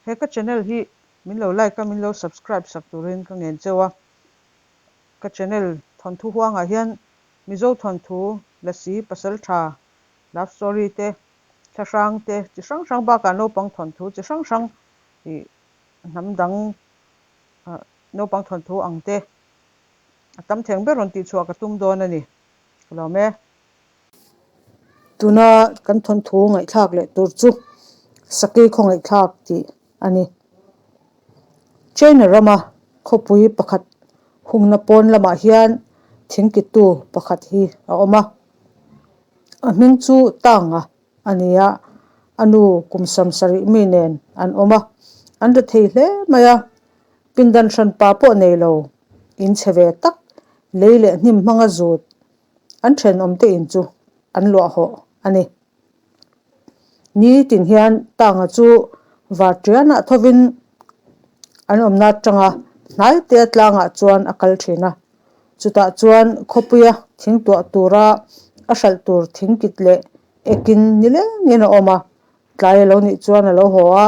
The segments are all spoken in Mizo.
He ka channel hi min lo like a, min lo subscribe sak turin ka ngen cheu a. Ka channel thawnthu huangah hian Mizo thawnthu, Lasi, Pasaltha, Love story te, thlahrang te chi hrang hrang bakah naupang thawnthu chi hrang hrang ih hnam dang naupang thawnthu ang te a tam theng ber rawn tihchhuah ka tum dawn a ni. Ka lawm e. Tuna kan thawnthu ngaihthlak leh tur chu Sakei khawngaihthlak tih a ni. China rama khawpui pakhat hungna pawn lamah hian thingkittu pakhat hi a awm a. A hming chu Tanga a ni a, a nu kum sam sarih mi nen an awm a, an ri thei hle mai a. Pindan hranpa pawh nei lo, in chhe ve tak, lei leh hnim hmanga zut An thenawmte in chu an luah hawh a ni. Ni tin hian Tanga chu Vartianah thovin an awmna atanga hnai te tlangah chuan a kal thin a. Chutah chuan khawpuia thing tuah tura a hralh tur thingkit leh ekin nilengin a awm a. Tlai a lo nih chuan a lo haw a,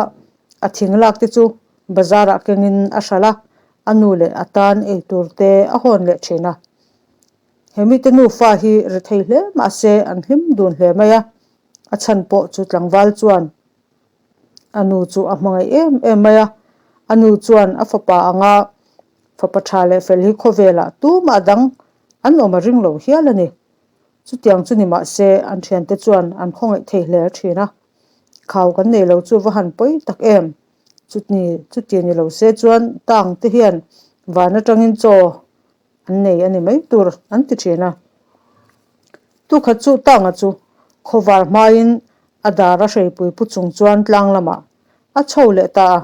a thing lak te chu bazarah kengin a hralh a, a nu leh a tan eitur te a hawn leh thin a. He mite nufa hi ri thei hle mahse an hlim dun hle mai a, a chhan pawh chu tlangval chuan a nu chu a hmangaih em em mai a, a nu chuan a fapa anga fapa tha leh fel hi khawvelah tumah dang an awm a ring lo hial a ni. Chutiang chu ni mahse an thiante chuan an khawngaih thei hle thin a, khau kan nei lo chu va han pawi tak em, chutni chuti ni lo se chuan tang te hian van atangin chaw An nei a ni mai tur an ti thin a. Tukhat chu Tanga chu khawvar hmain a dar a hreipui pu chung chuan tlang lamah a chho leh ta a.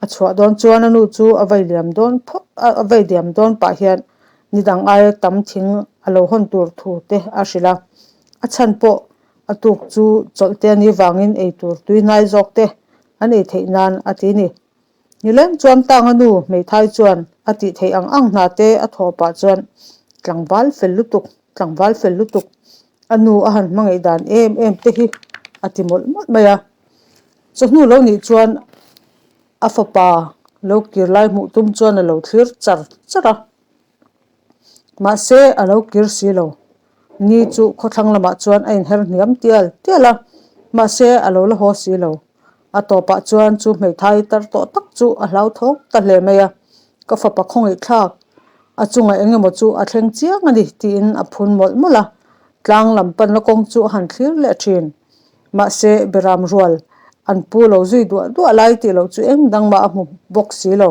A chhuah dawn chuan a nu chu a vei liam dawn phawt a vei diam dawn pah hian ni dang aia tam thing a lo hawn tur thu te a hrilh a. A chhan pawh a tuk chu chawlh te a nih vangin ei tur tui hnai zawk te an ei theih nan a ti ni. Nileng chuan Tanga nu hmeithai chuan a tih theih ang ang hna te a thawh pah chuan tlangval fel lutuk, tlangval fel lutuk, a nu a han hmangaih dan em em te hi a ti mawlh mawlh mai a. Chawhnu lo nih chuan a fapa lo kir lai hmuh tum chuan a lo thlir char char a. Mahse a lo kir si lo. Ni chu khawthlang lamah chuan a inher hniam tial tial a, mahse a lo la haw si lo. A tawpah chuan chu hmeithai tar tawh tak chu a hlauthawng ta hle mai a, Ka fapa khawngaih thlak, a chungah eng emaw chu a thleng chiang a ni tiin a phun mawlh mawlh a, tlang lam panna kawng chu a han thlir leh thin. Mahse Beram rual an pu lo zui duah duah lai tih loh chu eng dang mah a hmu bawk si lo.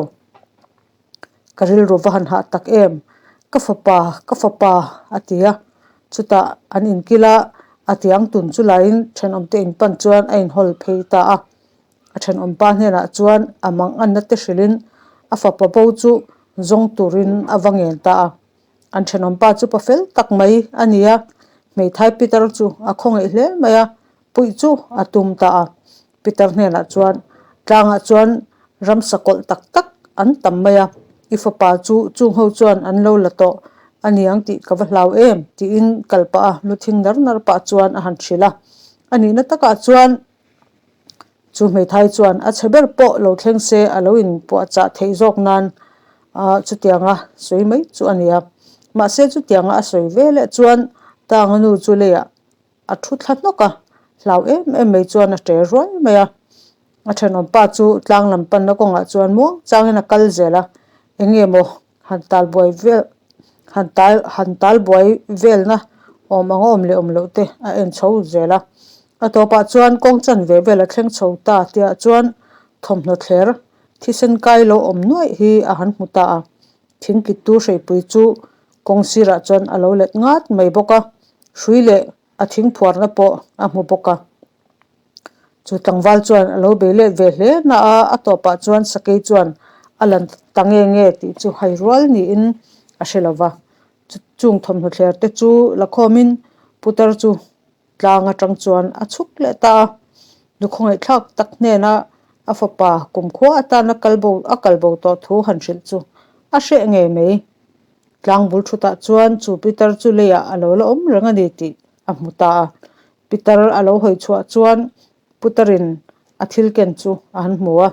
Ka rilru va han hah tak em? Ka fapa, ka fapa, a ti a. Chutah an inkil a, a tiang tun chu laiin thenawmte inpan chuan a inhawl phei ta a. A thenawmpa hnenah chuan a manganna te hrilhin a fapa bo chu zawng turin a va ngen ta a. An thenawmpa chu pa fel tak mai a ni a, hmeithai Peter chu a khawngaih hle mai a, puih chu a tum ta a. Peter hnenah chuan, Tlangah chuan ramsa kawlh tak tak an tam mai a, i fapa chu chung ho chuan an lo la tawh a niang tih ka va hlau em? tiin kal pah a, lu thing nar nar pah chuan a han hrilh a. A nihna takah chuan chu hmeithai chuan a chhe ber pawh lo thleng se a lo inpuahchah theih zawk nan chutianga sawi mai chu a ni a. Mahse chutianga a sawi ve leh chuan Tanga nu chu leiah A thu thla hnawk a, hlau em em mai chuan a ṭe ruai mai a. A thenawm pa chu tlang lam panna kawngah chuan muang changin a kal zel a, eng nge maw han tal buai vel han tal han tal buai velna awm ang a awm leh awm loh te a en chho zel a. A tawpah chuan kawng chan ve vel a thleng chho ta tihah chuan thawmhnaw thler thisen kai lo awm nuaih hi a han hmu ta a. Thingkittu hreipui chu kawng sirah chuan a lo let ngat mai bawk a, hrui leh a thingphuarna pawh a hmu bawk a. Chu tlangval chuan a lo bei let ve hle na a, a tawpah chuan sakei chuan a lan ta nge nge tih chu hai rual niin a hre lo va. Chung thawmhnaw thler te chu la khawmin putar chu Tlang atang chuan a chhuk leh ta a, nu khawngaihthlak tak hnena a fapa kumkhua atana kal bo a kal bo tawh thu han hrilh chu a hreh ngei mai. Tlang bul thutah chuan chu Peter chu leiah a lo la awm reng a ni tih a hmu ta a. Peter a lo hawi chhuah chuan Puterin a thil ken chu a han hmu a.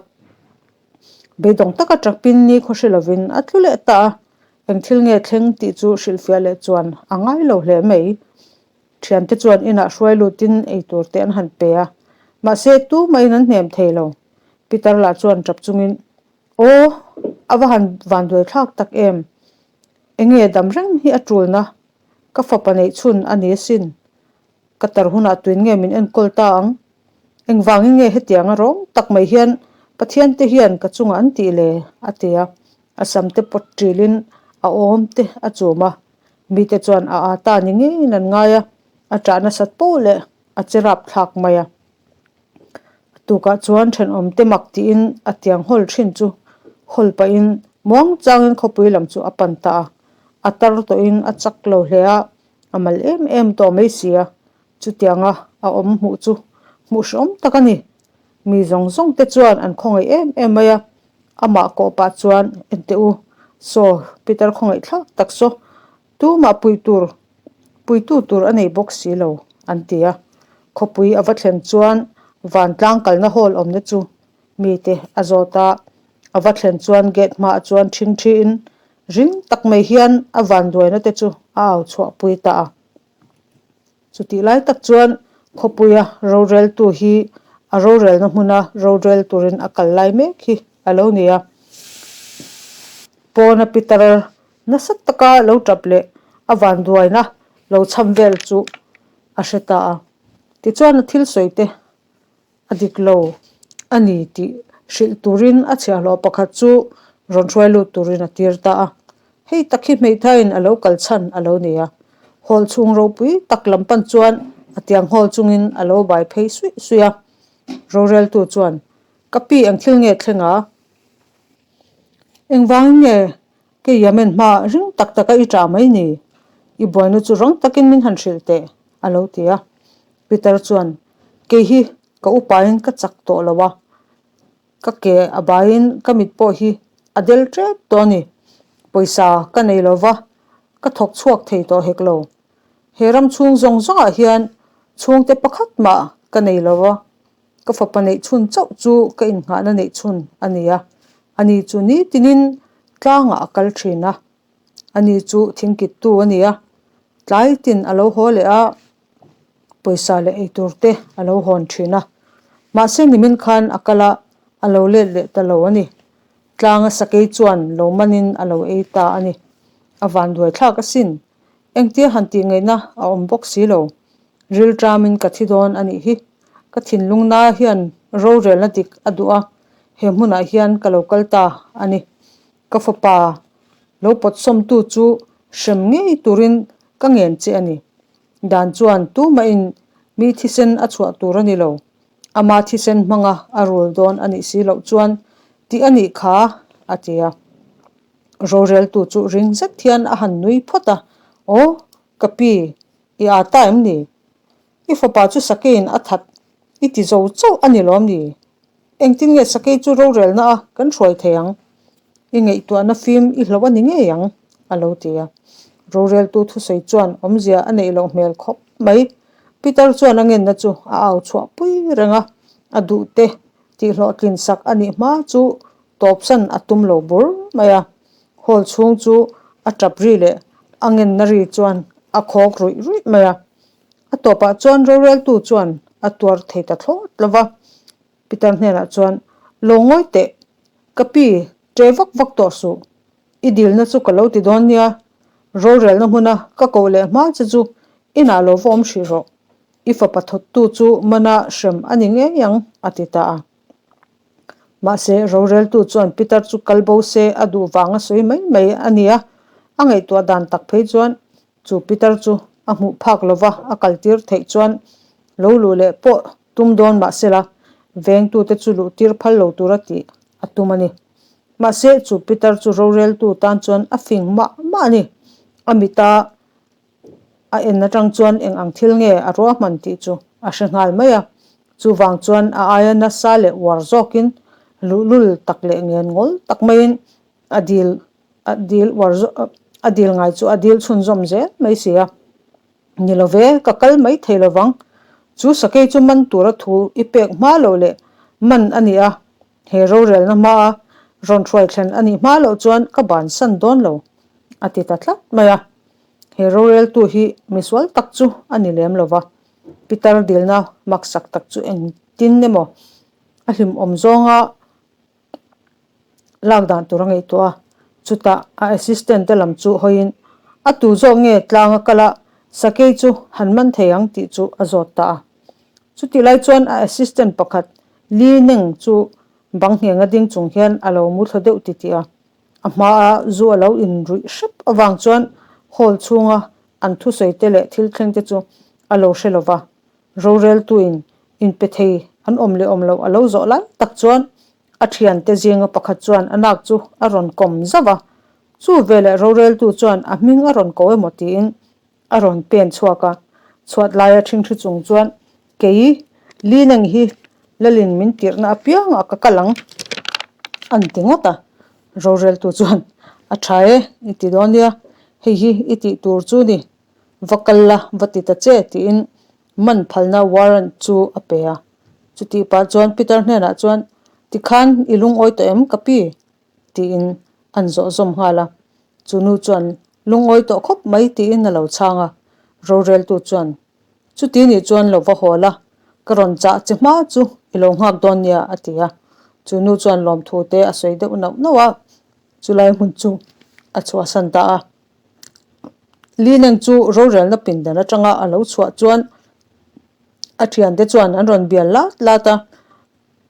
Beidawng taka ṭapin ni khaw hre lovin a tlu leh ta a, eng thil nge thleng tih chu hrilhfiah leh chuan a ngai lo hle mai. Ṭhiante chuan inah hruai lutin ei tur te an han pe a, mahse tumahin an hnem thei lo. Pitar lah chuan ṭap chungin, Aw, a va han vanduai thlak tak em! Enge dam reng hi a ṭulna? Ka fapa neih chhun a ni asin. Ka tar hunah tuin nge min enkawl ta ang? Engvangin nge hetianga rawng tak mai hian Pathian te hian ka chungah an tih le? a ti a. A sam te pawt ṭilin a awm te a chum a. Mite chuan a â ta ni ngeiin an ngai a, a ṭah nasat poh leh a che rap thlak mai a. A tukah chuan ṭhenawm te mak tiin a tiang hawl ṭhin chu hawl pahin muang changin khawpui lam chu a pan ta a. A tar tawhin a chak lo hle a, a mal em em tawh mai si a, chutianga a awm hmuh chu hmuh hrehawm tak a ni. Mi zawng zawng te chuan an khawngaih em em mai a, amah kawh pah chuan Enteh u, saw Peter khawngaih thlak tak saw, tumah pui tur, puitu tur a nei bawk si lo, an ti a. Khawpui a va thlen chuan vantlang kalna hall awmna chu mite a zawt a, a va thlen chuan gate hmaah chuan ṭhingṭhiin Ring tak mai hian a vanduaina te chu a au chhuahpui ta a. Chutih lai tak chuan khawpuia roreltu hi a rorelna hmuna rorel turin a kal lai mek hi a lo ni a. Pawna pitar nasa taka lo tap leh a vanduaina lo chham vel chu a hre ta a. Tichuan a thil sawi te A dik lo a ni tih hrilh turin a chhiahhlawh pakhat chu rawn hruai lut turin a tir ta a. Hei tak hi hmeithaiin a lo kal chhan a lo ni a. Hall chhung ropui tak lam pan chuan a tiang hawl chungin a lo bai phei suih suih a. Roreltu chuan, Ka pi eng thil nge thleng a? Engvangin nge kei Yemen hma ring tak taka i ṭah mai ni? I buaina chu rang takin min han hrilh teh, a lo ti a. Peter chuan, Kei hi ka upain ka chak tawh lo a, ka ke a baiin ka mit pawh hi a del tep tawh a ni. Pawisa ka nei lo va, ka thawk chhuak thei tawh hek lo. He ram chhung zawng zawngah hian chhungte pakhat mah ka nei lo va, ka fapa neih chhun chauh chu ka innghahna neih chhun a ni a, ani chu nitinin tlangah a kal thin a, ani chu thingkittu a ni a, tlai tin a lo haw leh a. Pawisa leh eitur te a lo hawn thin a, mahse nimin khan a kal a, a lo let leh ta lo a ni. Tlanga sakei chuan lo manin a lo ei ta a ni. A vanduai thlak asin. Engtia han tih ngaihna a awm bawk si lo. Ril ṭamin ka thi dawn a nih hi. Ka thinlung na hian rorelna dik a duh a, he hmunah hian ka lo kal ta a ni. Ka fapa lo pawtsawmtu chu hrem ngei turin ka ngen che a ni. Dan chuan tumahin mi thisen a chhuah tur a ni lo. Ama thisen hmanga a rul dawn a nih si loh chuan tih a nih kha, a ti a. Roreltu chu ring zet hian a han nui phawt a, Aw, ka pi, i â ta em ni? I fapa chu sakeiin a that i ti zo chauh a ni lawm ni? Engtin nge sakei chu rorelna a kan hruai thei ang? I ngaihtuahna fim i hloh a ni ngei ang, a lo ti a. Roreltu thusawi chuan awmzia a neih loh hmel khawp mai. Peter chuan a ngenna chu a au chhuah pui reng a, a duhte tihhlawhtlin sak a nih hma chu tawpsan a tum lo bur mai a. Hall chhung chu a tap ri leh a ngenna ri chuan a khawk ruih ruih mai a. A tawpah chuan roreltu chuan a tuar thei ta thlawt lo va. Peter hnenah chuan, Lo ngawi teh, ka pi, ṭe vak vak tawh suh. I dilna chu ka lo ti dawn nia. Rorelna hmuna ka koh leh hma che chu inah lo va awm hrih rawh. I fapa thawttu chu mana hrem a ni ngei ang, a ti ta a. Mahse, roreltu chuan Peter chu kal bo se a duh vang a sawi mai mai a nia. A ngaihtuah dan tak phei chuan Chu Peter chu a hmuh phak lova a kaltir theih chuan lo luh leh pawh tum dawn mah sela, vengtute chu luhtir phal lo tura tih a tum a ni. Mahse, chu Peter chu roreltu tan chuan a fing mah mah a ni. A mita a en atang chuan eng ang thil nge a ruahman tih chu a hre nghal mai a. Chuvang chuan a aia nasa leh uar zawkin luhlul tak leh ngen ngawl tak maiin A dil a dil uar zawk a dil ngai chu a dil chhunzawm zel mai si a. Ni lo ve, ka kal mai thei lo vang. Chu sakei chu man tura thu i pek hma loh leh man a ni a, he rorelna hmaa Rawn hruai thlen a nih hma loh chuan ka bansan dawn lo, a ti ta tlat mai a. He roreltu hi misual tak chu a ni lem lo va, pitar dilna maksak tak chu engtin emaw a hlimawm zawnga lak dan tur a ngaihtuah a, chutah a assistant te lam chu hawiin a tu zawk nge tlanga kala sakei chu han man thei ang tih chu a zawt ta a. Chutih lai chuan a assistant pakhat Li Neng chu bang nghenga ding chung hian a lo mu thlaw deuh titih a, a hmaa zu a lo inruih hrep avang chuan hall chhunga an thusawi te leh thil thleng te chu a lo hre lo va. Roreltuin inpe thei an awm leh awm loh a lo zawh lai tak chuan a thiante zinga pakhat chuan a nak chu a rawn kawm zauh a, chu veleh roreltu chuan a hming a rawn ko emaw tiin a rawn pen chhuak a, chhuat laia ṭhingṭhi chung chuan kei Lineng hi Lalin min tirhna apiangah ka kal ang an ti ngawt a, roreltu chuan a ṭha e i ti dawn nia, hei hi i tih tur chu ni. Va kal la, va ti ta che, tiin man phalna warrant chu a pe a. Chutih pah chuan Peter hnenah chuan, Tikhan i lungawi tawh em ka pi? tiin an zawh zawm nghal a. Chu nu chuan, Lungawi tawh khawp mai, tiin a lo chhang a. Roreltu chuan, Chuti nih chuan lo va haw la, ka rawn chah che hma chu i lo nghak dawn nia, a ti a. Chu nu chuan lawmthu te a sawi deuh nauh nauh a, chulai hmun chu a chhuahsan ta a. Lineng chu rorelna pindan atanga a lo chhuah chuan a thiante chuan an rawn bial lat lat a,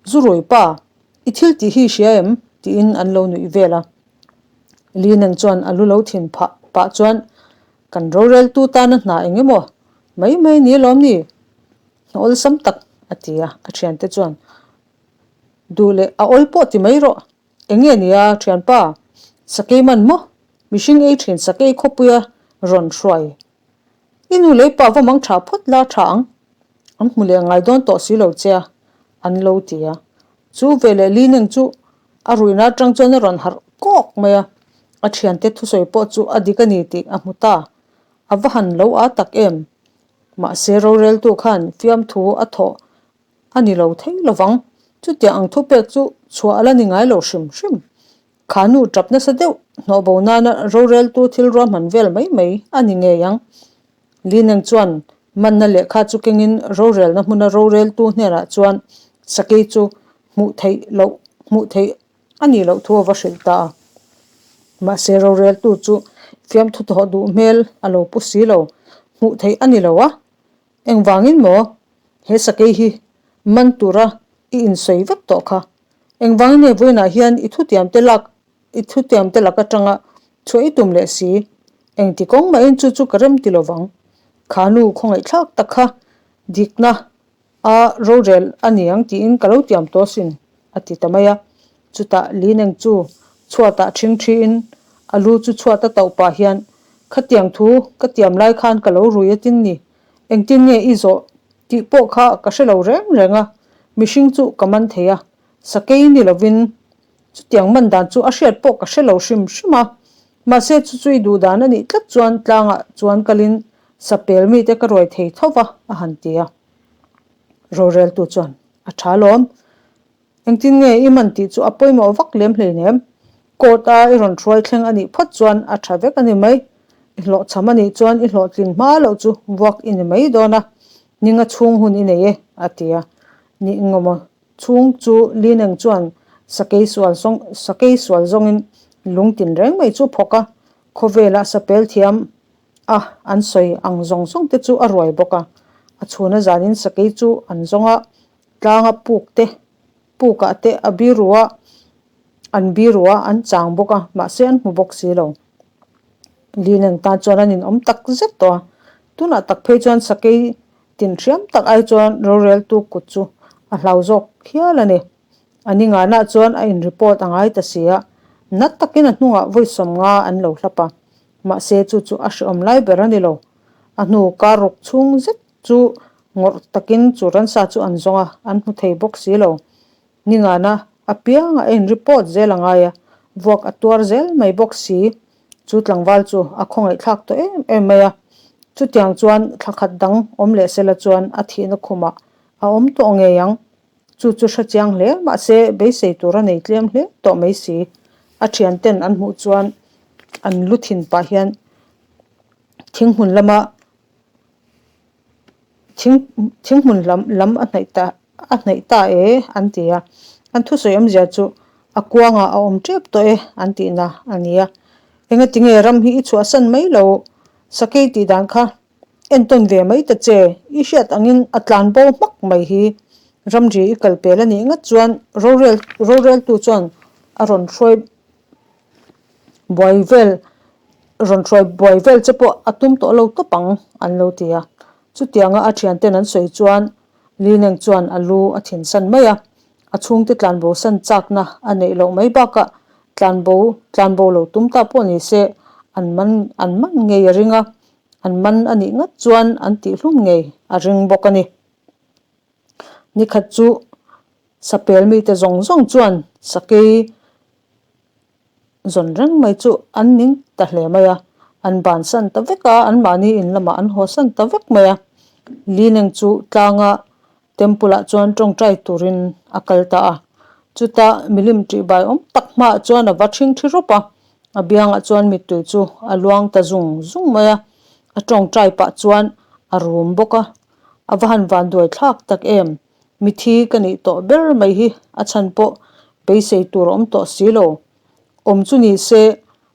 Zurui pa, i thil tih hi i hria em? tiin an lo nuih vel a. Lineng chuan a lu lo thin phah pah chuan, Kan roreltu tana hna eng emaw mai mai ni lawm ni? Hna awlsam tak, a ti a, a thiante chuan, Duh leh a awl pawh ti mai rawh. Eng nge nia thianpa? Sakei man maw? Mihring ei thin sakei khawpuia rawn hruai. I nu lei pa va mang tha phawt la tha ang. An hmu leh ngai dawn tawh si lo che a, an lo ti a. Chu veleh Lineng chu a ruihna atang chuan a rawn harh kawk mai a. A thiante thusawi pawh chu a dik a ni tih a hmu ta. A va han lo a tak em? Mahse roreltu khan fiamthu a thawh A ni lo thei lovang. Chutiang ang thupek chu chhuah a la ni ngai lo hrim hrim. Kha nu tap nasa deuh hnawh bo nana roreltu thil ruahman vel mai mai a ni ngei ang. Lineng chuan manna lehkha chu kengin rorelna hmuna roreltu hnenah chuan sakei chu hmuh theih loh hmuh theih a nih loh thu a va hrilh ta a. Mahse roreltu chu fiamthu thawh duh hmel a lo pu si lo, hmuh theih a ni lo a. Engvangin maw he sakei hi man tura i insawi vek tawh kha? Engvangin nge vawiinah hian i thutiamte lak i thutiamte lak atanga chhuah i tum leh si? Engti kawng mahin chu chu ka rem ti lovang. Kha nu khawngaihthlak tak kha dikna a rorel a ni ang tiin ka lo tiam tawh asin, a ti ta mai a. Chutah Lineng chu chhuatah ṭhing ṭhiin a lu chu chhuat a tauh pah hian, Khatiang thu ka tiam lai khan ka lo rui atin ni, engtin nge i zawh tih pawh kha ka hre lo reng reng a, mihring chu ka man thei a, sakei ni lovin chutiang man dan chu a hriat pawh ka hre lo hrim hrim a, mahse chu chu i duh dan a nih tlat chuan tlangah chuan kalin sapel mite ka ruai thei tho va, a han ti a. Roreltu chuan, A tha lawm. Engtin nge i man tih chu a pawimawh vak lem hleinem. Court a i rawn hruai thleng a nih phawt chuan a tha vek a ni mai. I hlawhchham a nih chuan i hlawhtlin hma loh chu vuak i ni mai dawn a, ninga chhung hun i nei e, a ti a. Ni engemaw chhung chu Lineng chuan sakei sual zawng sakei sual zawngin lung tin reng mai chu phawk a, khawvela sapel thiam a an sawi ang zawng zawng te chu a ruai bawk a. A chhuna zanin sakei chu an zawng a, Tlanga puk te, pukah te a biru a, an biru a, an chang bawk a, mahse an hmu bawk si lo. Linen tan chuan an inawm tak zet tawh a, tunah tak phei chuan sakei tin hriam tak ai chuan roreltu kut chu a hlau zawk hial a ni. A ni nganah chuan a in report a ngai ta si a, nat takin a hnungah vawi sawmnga an lo hlap a, mahse chu chu a hrehawm lai ber a ni lo. A hnu kar ruk chhung zet Chu ngawrh takin chu ransa chu an zawng a, an hmu thei bawk si lo. Ningana apianga a inreport zel a ngai a, vuak a tuar zel mai bawk si. Chu tlangval chu a khawngaihthlak tawh em em mai a. Chutiang chuan thla khat dang awm leh sela chuan a thihna khumah a awm tawh ngei ang. Chu chu hre chiang hle mahse beisei tur a nei tlem hle tawh mai si. A thianten an hmuh chuan an lu thin pah hian thinghmun lama thing thinghmun lam lam a hnaih ta a hnaih ta e an ti a. An thusawi awmzia chu a kuangah a awm tep tawh e an tihna a ni a. Engatinge ram hi i chhuahsan mai lo sakei tih dan kha Entawn ve mai ta che, i hriat angin a tlan bo hmak mai hi. Ramri i kal pel a nih ngat chuan rorel roreltu chuan a rawn hruai buai vel rawn hruai buai vel che pawh a tum tawh lo tawp ang an lo ti a. Chutianga a thianten an sawi chuan Lineng chuan a lu a thinsan mai a, a chhungte tlanbo san chakna a neih loh mai bakah tlanbo tlanbo lo tum ta pawh ni se an man an man ngei a ring a. An man a nih ngat chuan an tihhlum ngei a ring bawk a ni. Nikhat chu sapel mite zawng zawng chuan sakei zawn reng mai chu an ning ta hle mai a, an bansan ta vek a, anmahni in lamah an hawsan ta vek mai a. Lineng chu tlanga Temple ah chuan tawngtai turin a kal ta a, chuta milim tihbai awm tak hmaah chuan a va thing thi rawp a, a biangah chuan mittui chu a luang ta zung zung mai a, a tawngtai pah chuan a rum bawk a, a va han vanduai thlak tak em, mithi ka nih tawh ber mai hi a chhan pawh beisei tur a awm tawh si lo, awm chu ni se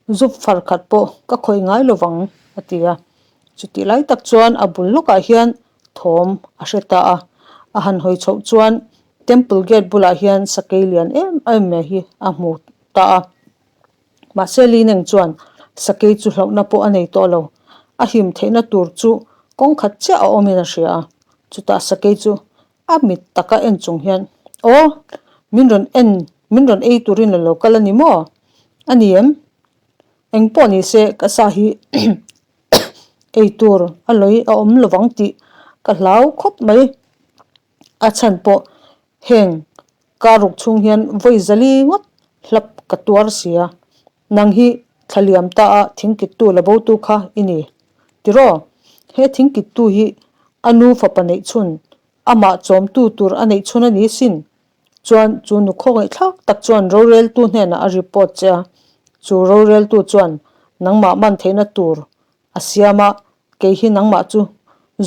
zup far khat pawh ka khawih ngai lovang a ti a, chutih lai tak chuan a bul lawkah hian thawm a hre ta a, a han hawi chhoh chuan temple gate bulah hian sakei lian em em mai hi a hmu ta a, mahse Lineng chuan sakei chu hlauhna pawh a nei tawh lo, a him theihna tur chu kawng khat chiah a awmin a hria a, chutah sakei chu a mit taka en chung hian aw min rawn en min rawn ei turin a lo kal a ni maw? A ni em? Eng pawh ni se ka sa hi Ei tur a lawi a awm lovang tih ka hlau khawp mai. A chhan pawh heng kar ruk chhung hian vawi zali ngawt hlap ka tuar si a, nang hi thla liam ta a thingkittu la botu kha i ni. Tiraw, he thingkittu hi a nu fapa neih chhun, amah chawmtu tur a neih chhun a ni sin. Chuan chu nu khawngaihthlak tak chuan roreltu hnenah a report che a, chu roreltu chuan nangmah man theihna tur a siam a, kei hi nangmah chu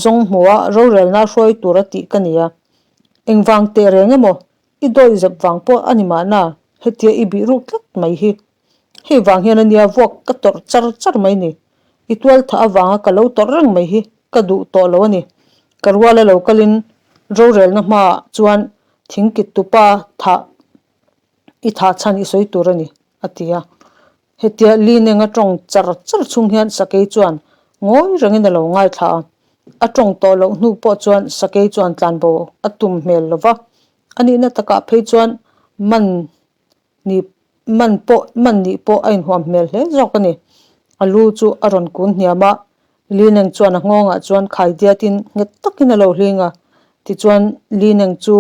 zawng hmuha rorelna hruai tur a tih ka ni a. Engvang teh reng emaw i dawihzep vang pawh a ni mahna hetia i bih ruk tlat mai hi. Hei vang hian a nia vuak ka tawrh char char mai ni. I tual thah avanga ka lo tawrh reng mai hi ka duh tawh lo a ni. Ka ruala lo kalin rorelna hmaah chuan thingkit tupa thah i thah chhan i sawi tur a ni, a ti a. Hetia Linenga tawng char char chung hian Sakei chuan ngawi rengin a lo ngaithla a. A tawng tawh loh hnu pawh chuan Sakei chuan tlanbo a tum hmel lo va. A nihna takah phei chuan man Ni man pawh man nih pawh a inhuam hmel hle zawk a ni. A lu chu a rawn kun hniam a, Lineng chuan a nghawngah chuan khai diatin nghet takin a lo hling a. Tichuan Lineng chu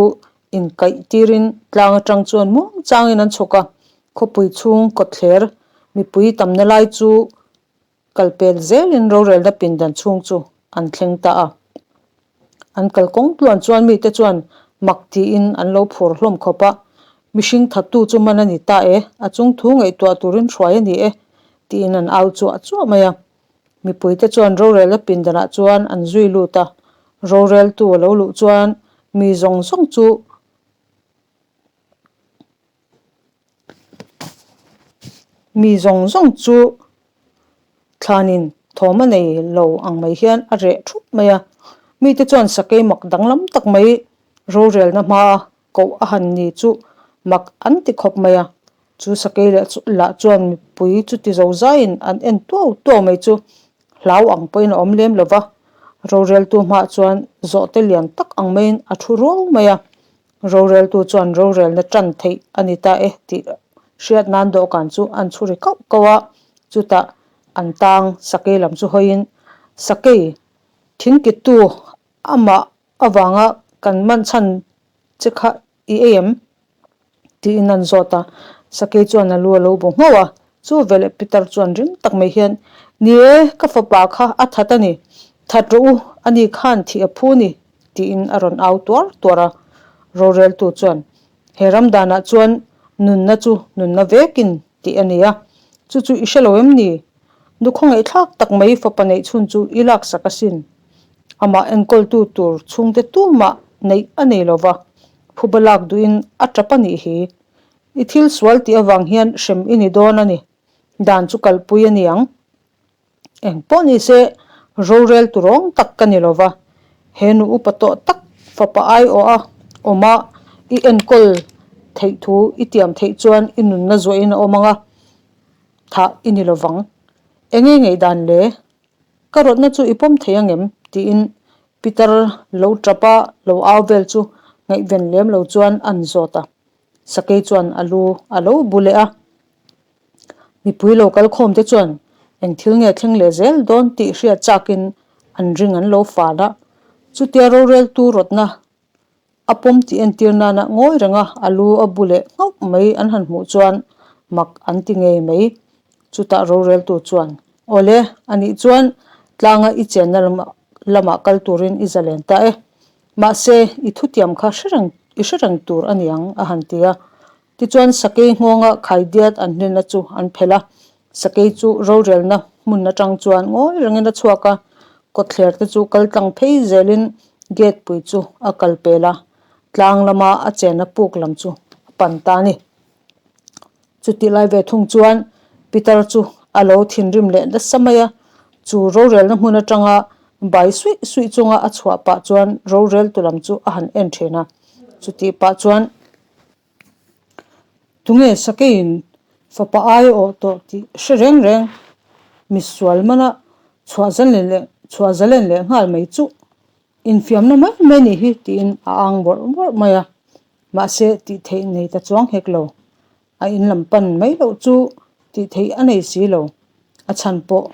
inkaih tirin tlang atang chuan muang changin an chhuk a, khawpui chhung kawtthler mipui tamna lai chu Kal pel zelin rorelna pindan chhung chu an thleng ta a. An kal kawng tluan chuan mite chuan mak tiin an lo phur hlawm khawp a, Mihring thattu chu man a ni ta e, a chung thu ngaihtuah turin hruai a ni e, tiin an au chuah chuah mai a. Mipuite chuan rorelna pindanah chuan an zui lut a, roreltu a lo luh chuan mi zawng zawng chu Mi zawng zawng chu thlanin thawm a nei lo ang mai hian a reh thup mai a, mite chuan sakei mak danglam tak mai rorelna hmaa koh a han ni chu mak an ti khawp mai a, chu sakei leh lah chuan mipui chuti zo zaiin an en tuau tuau mai chu hlau ang pawhin a awm lem lo va, roreltu hmaah chuan zawhte lian tak ang maiin a thu ruau mai a. Roreltu chuan rorelna tan theih a ni ta e tih hriat nan dawhkan chu an chhu ri kauh kauh a, chutah an tang sakei lam chu hawiin, Sakei, thingkittu amah avanga kan man chhan che kha i ei em? tiin an zawt a, sakei chuan a lu a lo bu nghauh a, chu veleh Peter chuan ring tak mai hian, Ni e, ka fapa kha a that a ni, that rawh u, ani khan thih a phu ni, tiin a rawn au tuar tuar a. Roreltu chuan, He ram danah chuan nunna chu nunna vekin tih a ni a, chu chu i hre lo em ni? Nu khawngaihthlak tak mai fapa neih chhun chu i laksak asin. Amah enkawltu tur chhungte tumah neih a nei lo va, phuba lak duhin a tap a nih hi. I thil sual tih avang hian hrem i ni dawn a ni. Dan chu kalpui a ni ang. Eng pawh ni se, rorel tu rawng tak ka ni lo va, he nu upa tawh tak fapa aiawh a awm a, i enkawl theih thu i tiam theih chuan i nunna zuahin a awm ang a, thah i ni lo vang. Enge ngaihdan le? Ka rawtna chu i pawm thei ang em? tiin Peter lo tap a, lo au vel chu ngaihven lem lo chuan an zawt a. Sakei chuan a lu a lo bu leh a. Mipui lo kal khawm te chuan eng thil nge thleng leh zel dawn tih hriat chakin an ring an lo fal a. Chutia roreltu rawtna a pawm tih entir nana ngawi renga a lu a bu leh nghauh mai an han hmuh chuan mak an ti ngei mai. Chutah roreltu chuan, Awle, anih chuan tlanga i chenna lamah kal turin i zalen ta e. Mahse, i thutiam kha hre reng i hre reng tur a ni ang, a han ti a. Tichuan, sakei nghawnga khaidiat an hlenna chu an phelh a. Sakei chu rorelna hmun atang chuan ngawi rengin a chhuak a, kawtthler te chu kal tlang phei zelin gate pui chu a kal pel a, tlang lama a chenna puk lam chu a pan ta a ni. Chutih lai ve thung chuan Peter chu a lo thinrim leh nasa mai a, chu rorelna hmun atanga bai suih suih chunga a chhuah pah chuan roreltu lam chu a han en thin a. Chutih pah chuan Tunge sakeiin fapa ai awh tawh tih hre reng reng misual mana chhuah zalen leh chhuah zalen leh nghal mai chuh Infiamna mai mai nih hi tiin a ang bawrh bawrh mai a, mahse tih theih nei ta chuang hek lo. A in lam pan mai loh chu tih theih a nei si lo. A chhan pawh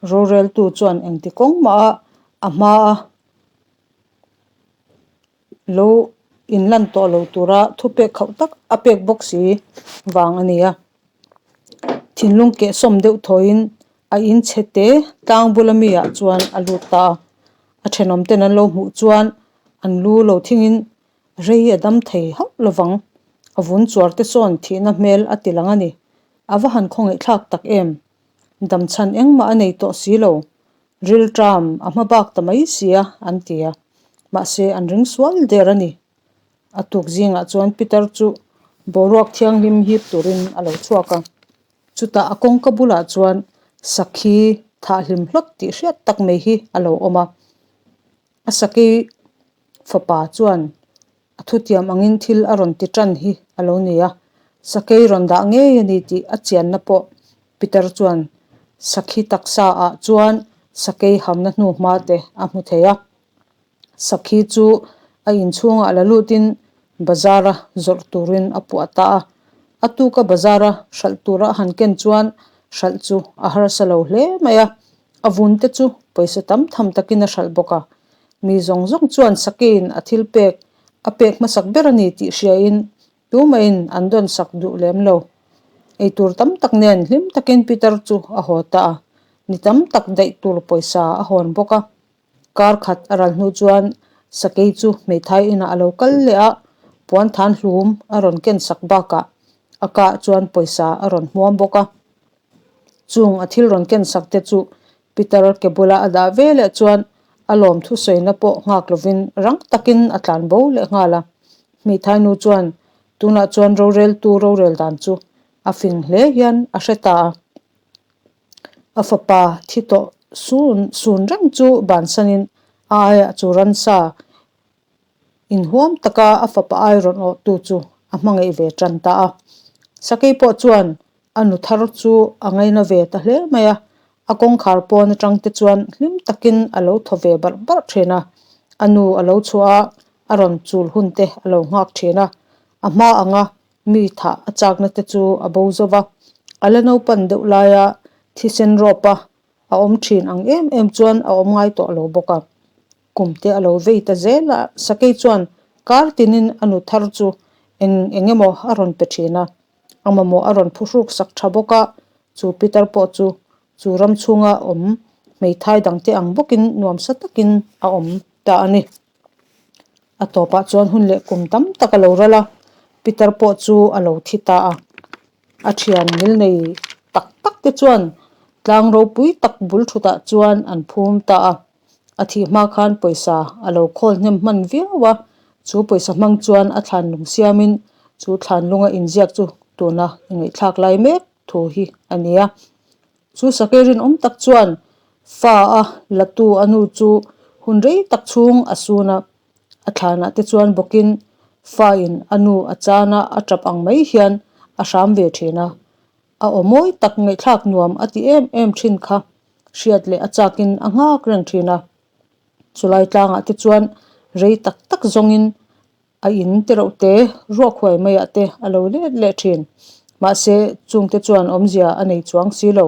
roreltu chuan engti kawng mah a a hma a lo inlan tawh lo tura thupek khauh tak a pek bawk si vang a ni a. Thinlung kehsawm deuh thawiin A in chhe te tlang bula mi ah chuan a lut ta a, a thenawm ten an lo hmuh chuan an lu lo thingin rei a dam thei hauh lovang. A vun chuar te sawn thihna hmel a ti lang a ni. A va han khawngaih thlak tak em? Dam chhan engmah a nei tawh si lo. Ril tram a hma bak ta mai si a, an ti a. Mahse an ring sual der a ni. A tuk zingah chuan Peter chu boruak thianghlim hip turin a lo chhuak a. Chutah a kawngka bulah chuan sakhi thah hlim hlawt tih hriat tak mai hi a lo awm a. A sakhi fapa chuan a thutiam angin thil a rawn ti tan hi a lo ni a. Sakei rawn dah ngei a ni tih a chianna pawh Peter chuan sakhi taksa ah chuan sakei hamna hnu hma te a hmu thei a. Sakhi chu a inchhungah la lutin bazara zawrh turin a puah ta a. A tuka bazara hralh tura a han ken chuan hralh chu a harsa lo hle mai a, a vun te chu pawisa tam tham takin a hralh bawk a. Mi zawng zawng chuan Sakeiin a thil pek a pek hmasak ber a ni tih hriain tumahin an dawn sak duh lem lo. Eitur tam tak nen hlim takin Peter chu a haw ta a, ni tam tak daih tur pawisa a hawn bawk a. Kar khat a ral hnu chuan sakei chu hmeithai inah a lo kal leh a, puan than hlum a rawn ken sak bakah a kah chuan pawisa a rawn hmuam bawk a. Chung a thil rawn ken sak te chu Peter ke bula a dah ve leh chuan a lawm thusawina pawh nghak lovin rang takin a tlan bo leh nghal a. Hmeithai nu chuan tunah chuan roreltu rorel dan chu a fing hle hian a hre ta a. A fapa thi tawh sun sun reng chu bansanin a aiah chu ransa inhuam taka a fapa ai rawn awhtu chu a hmangaih ve tan ta a. Sakei pawh chuan a nu thar chu a ngaina ve ta hle mai a, a kawngkhar pawn atang te chuan hlim takin a lo thaw ve barh barh thin a. A nu a lo chhuah a, a rawn chul hun te a lo nghak thin a, a hma anga Mi thah a chakna te chu a bo zo va, a la naupan deuh laia thisen rawpa a awm thin ang em em chuan a awm ngai tawh lo bawk a. Kum te a lo vei ta zel a, Sakei chuan kar tinin a nu thar chu eng eng emaw a rawn pe thin a, a mamawh a rawn phuhruk sak tha bawk a, chu Peter pawh chu chu ram chhunga awm hmeithai dangte ang bawkin nuamsa takin a awm ta a ni. A tawpah chuan hun leh kum tam tak a lo ral a, Peter pawh chu a lo thi ta a. A thian ngil nei tak tak te chuan tlang ropui tak bul thutah chuan an phum ta a. A thih hma khan pawisa a lo khawl hnem hman viau a, chu pawisa hmang chuan a thlanlung siamin chu thlanlunga inziak chu tuna i ngaihthlak lai mek thu hi a ni a. Chu sakei rinawm tak chuan fa a latu a nu chu hun rei tak chhung a sun a, a thlanah te chuan bawkin fa in a nu a chana a tap ang mai hian a hram ve thin a. A aw mawi tak ngaihthlak nuam a ti em em thin kha hriat leh a chakin a nghak reng thin a. Chulai tlangah te chuan rei tak tak zawngin A in te reuh te, ruak huai maiah te a lo let leh thin. Mahse, chungte chuan awmzia a nei chuang si lo.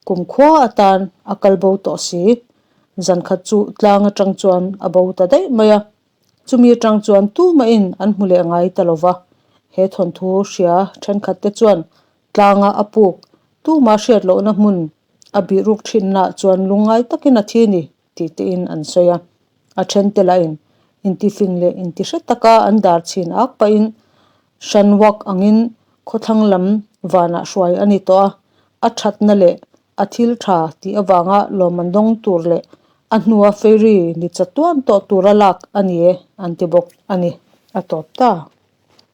Kum khua atan a kal bo tawh si. Zan khat chu tlang atang chuan a bo ta daih mai a. Chumi atang chuan tumahin an hmu leh ngai ta lo va. He thawnthu hria thenkhat te chuan tlanga a puk tuma hriat lohna hmun a bihruk thinnaah chuan lungngai takin a thi ni tih tein an sawi a. A then te lahin intifing leh intihre taka an dar chhin ak pahin Shanwak angin khawthlang lam vanah hruai a ni tawh a, a thatna leh a thil tha tih avanga lawmman dawng tur leh a hnua fairy ni chatuan tawh tura lak a ni e an ti bawk a ni, a tawp ta.